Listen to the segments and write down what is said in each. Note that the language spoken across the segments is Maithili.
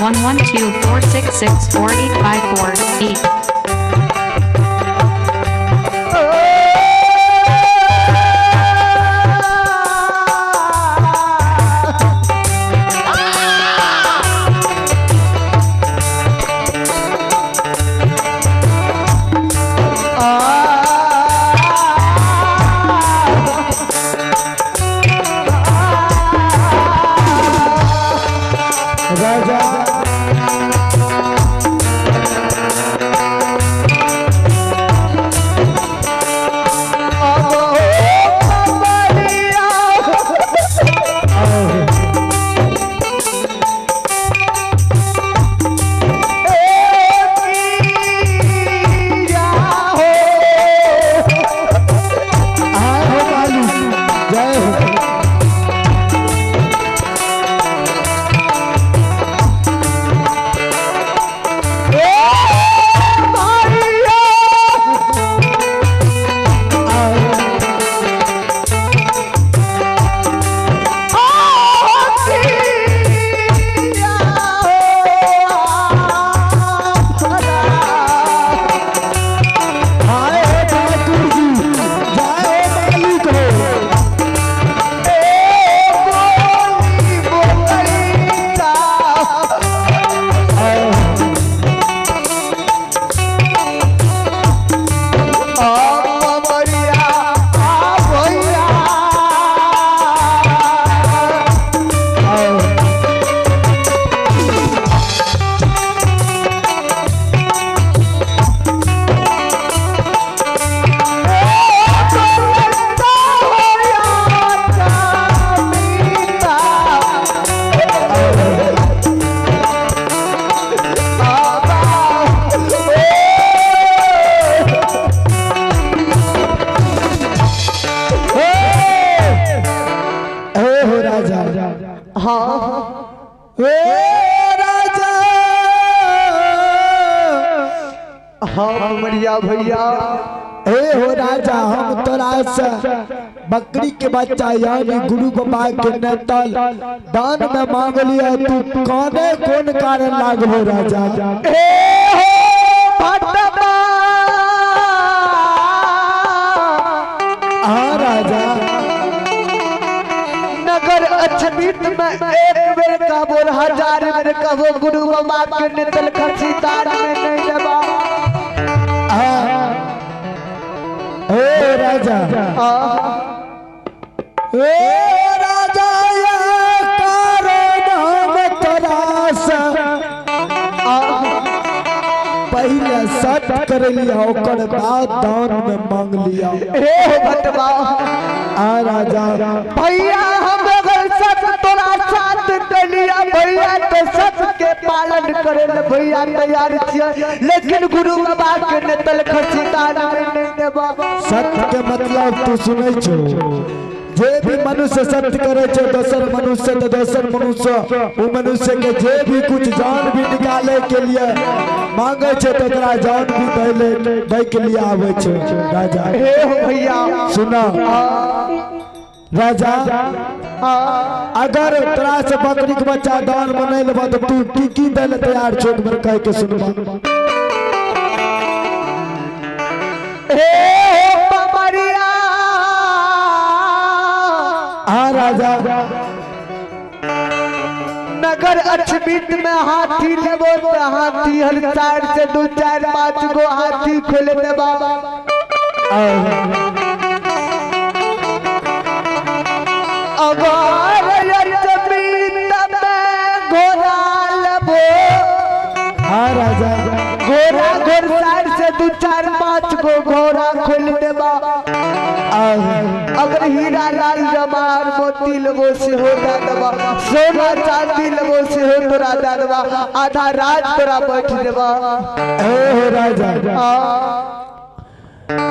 1 1 2 4 6 6 4 8 5 4 8. भैया हे हो राजा, हम तोरा से बकरी के बच्चा यानी गुरु बाबा के नेतल दान में मांग लिया, तू कौने कौन कारण लागलो राजा? हे हो भटवा हाँ राजा, नगर अछमीत में एक बेर कहबो 1000 बेर कहबो गुरु बाबा के नेतल खर्ची दान में नहीं देबा। हे राजा, हे राजा, ये कारण हम तोरा से पहले सत कर लिया, ओकर बाद दान में मांग लिया। हे हो भटवा आ राजा भैया, हम अगर सत तोरा साथ कर लिया भैया तो सत के पालन करे ले भैया तैयार छियै, लेकिन गुरु बाबा के नेतल खर्ची दान में नहीं देबा। सत्य के मतलब तू सुनै छो, जे भी मनुष्य सत्य करे छे दोसर मनुष्य तो दोसर मनुष्य वो मनुष्य के जे भी कुछ जान भी निकाले के लिए मांगे छे तो ओकरा जान भी दै के लिए आवे छे राजा। हे हो भैया सुना राजा, अगर तोरा से बकरी के बच्चा दान में नहीं लेबा तो तू की की दै ले तैयार छो? एक बेर कह के सुनबा। हे हो पमरिया हाँ राजा, नगर अछमीत में हाथी लेबो तो हाथी हर 4 से 2 4 5 गो हाथी खोले देबा। अगर अछमीत में घोड़ा लेबो हाँ राजा, घोड़ा घोड़ 4 से 2 4 5 गो घोड़ा खोल देबा। अगर हीरा लाल जवाहर मोती लेबो से हो दा देबा, सोना चांदी लेबो से हो तोरा दा देबा, आधा राज तोरा बैठ देबा। हे राजा,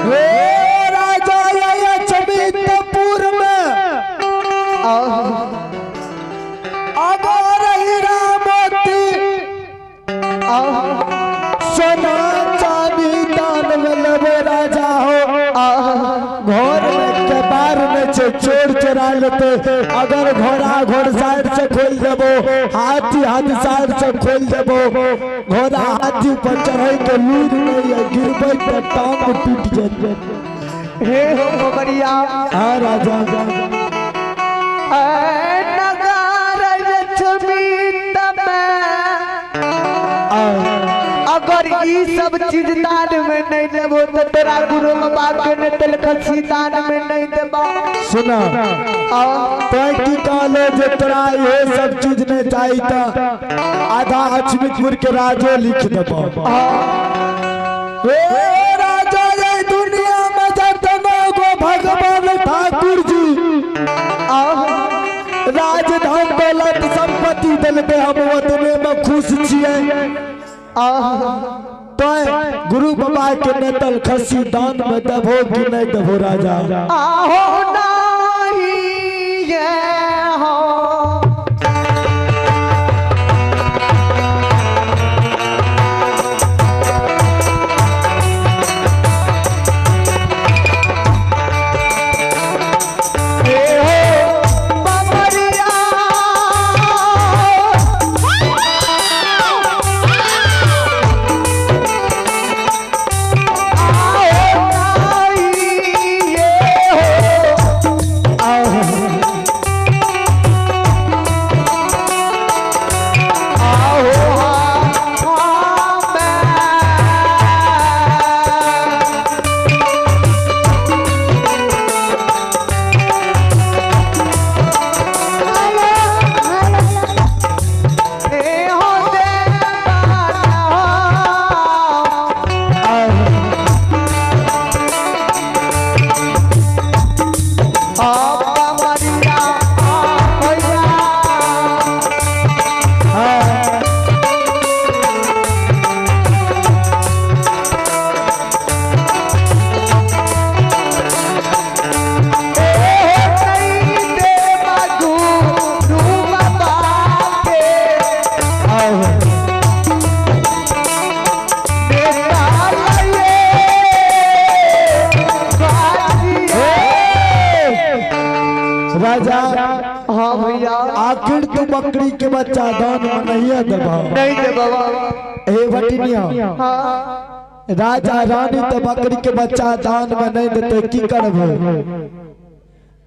हे राजा, ये अछमीतपुर में अगर हीरा मोती सोना चांदी दान में लेबो राजा हो, घर में के बार में छे चोर चोरा लेते। अगर घोड़ा घोड़सार से खोल देबो, हाथी हाथसार से खोल देबो, घोड़ा हाथी पर चढ़े के लूर नहीं है, गिरबै त टांग टूट जाते। हे हो बबरिया। हाँ राजा। नगर लक्ष्मी अगर ई सब चीज दान में नहीं देबो तो तोरा गुरु बाबा के नेतल खसी दान में नहीं देबो। सुना तय की कहले जे तोरा ये सब चीज नहीं चाहिए त आधा अचमितपुर के राजो लिख देबो। ए राजा ये दुनिया में जतना गो भगवान ठाकुर जी राजधान दौलत संपत्ति देलकै, हम ओतने में खुश छियै। तो गुरु बाबा के नेतल खसी दान में देबो कि नहीं देबो राजा? आहो नहीं ये हो। राजा। हाँ भैया। आखिर तू बकरी के बच्चा दान में नहीं देबो? नहीं देबो। ए भटिनिया। हाँ। राजा रानी तो बकरी के बच्चा दान में नहीं देते, की करबो?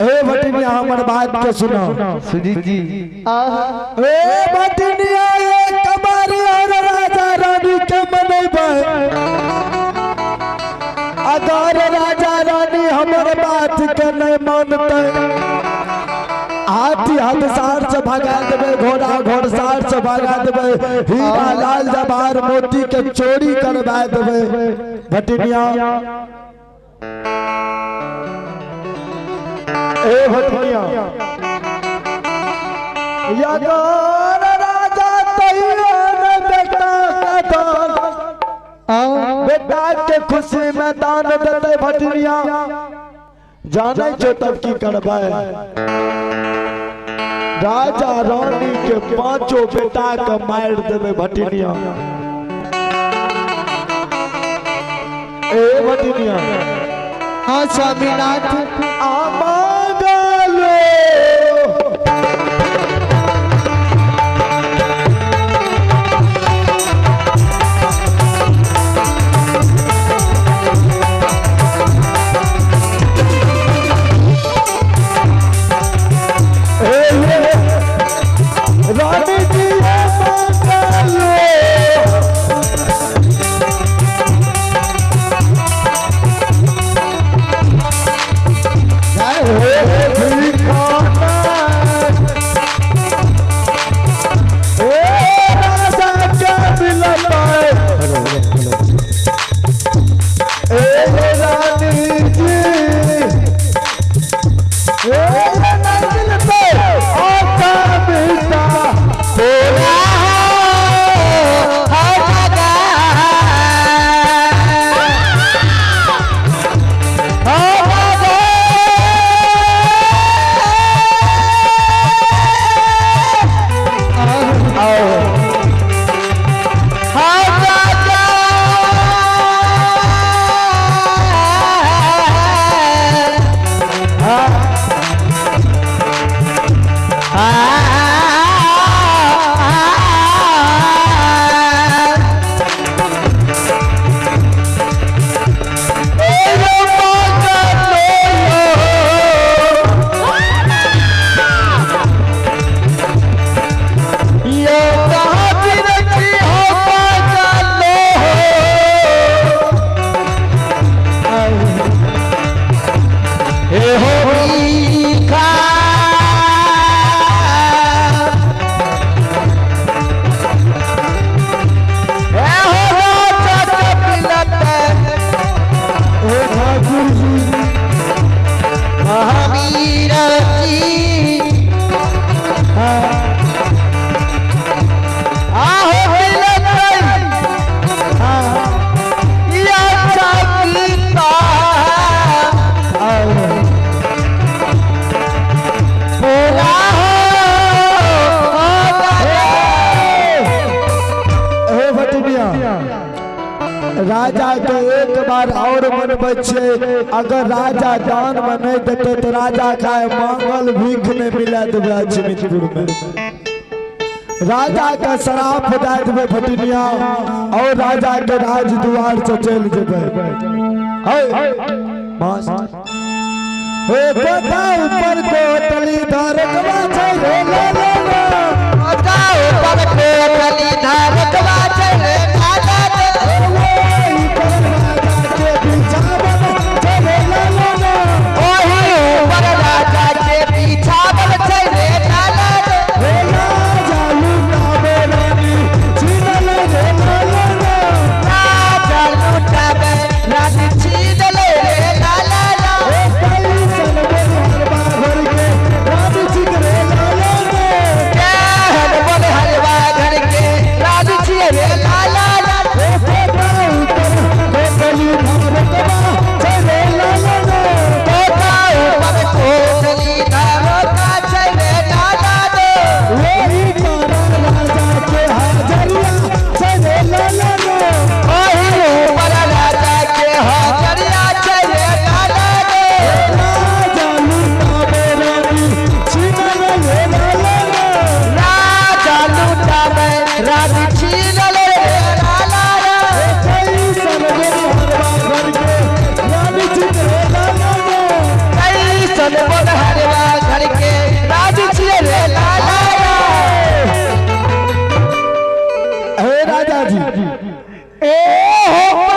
ए भटिनिया हमर बात के सुनो। सुजीत जी। ए भटिनिया ए कमारी और राजा रानी के मनेबै। अगर राजा रानी हमर बात के नहीं मानते, हाथी हाथसार से भगा देबे, घोड़ा घोड़सार से भगा देबे, हीरा लाल जवाहर मोती के चोरी करवा देबे। भटिनिया ए भटिनिया अगर राजा तैयो न बेटा के दान, बेटा के खुशी में दान देते भटिनिया, जाने छो तब की करबै? राजा रानी के पांचों बेटा के मार देबे भटिनिया। ए भटिनिया। हाँ स्वामीनाथ। आ मांगलो रानी जी मांगलो। ओ ठाकुर जी। हे भटनिया, राजा के एक बार और मनबै छियै, अगर राजा दान में नहीं देते तो राजा खाए मांगल भीख नहीं मिला देबै अछमितपुर में। राजा के शराब दे देबै भटनिया और राजा के राज द्वार से चल जेबै। हे कोठा ऊपर कोटली धरकवा छै रे ला ला ला। कोठा ऊपर कोटली धरकवा छै रे ला ला ला। ओही पर राजा के बिछावन छै रे ला ला ला। ओही ऊपर राजा के बिछावन छै रे ला ला ला। हे राजा लुटावे रानी छीनल रे ला ला ला। राजा लुटावे रानी छीनल रे ला ला ला। हे कैसन बोल हरबा घर के रानी छिक रे ला ला ला। केहन बोल हरवा घर के रानी छियै रे ला ला ला। हे कोठा ऊपर कोटली धरकवा छै रे ला ला ला। कोठा ऊपर कोटली धरकवा छै रे ला ला ला। ओही पर राजा के हाजरिया छै रे ला ला ला। ओही ऊपर राजा के हाजरिया छै रे ला ला ला। राजा लुटावे रानी छीनल रे ला ला ला। राजा लुटावे रानी छीनल रे ला ला ला। कैसन बोल हरवा घर के रानी छिक रे ला ला ला। कैसन बोल हरवा घर के रानी छियै रे ला ला ला। हे राजा जी, ए हो।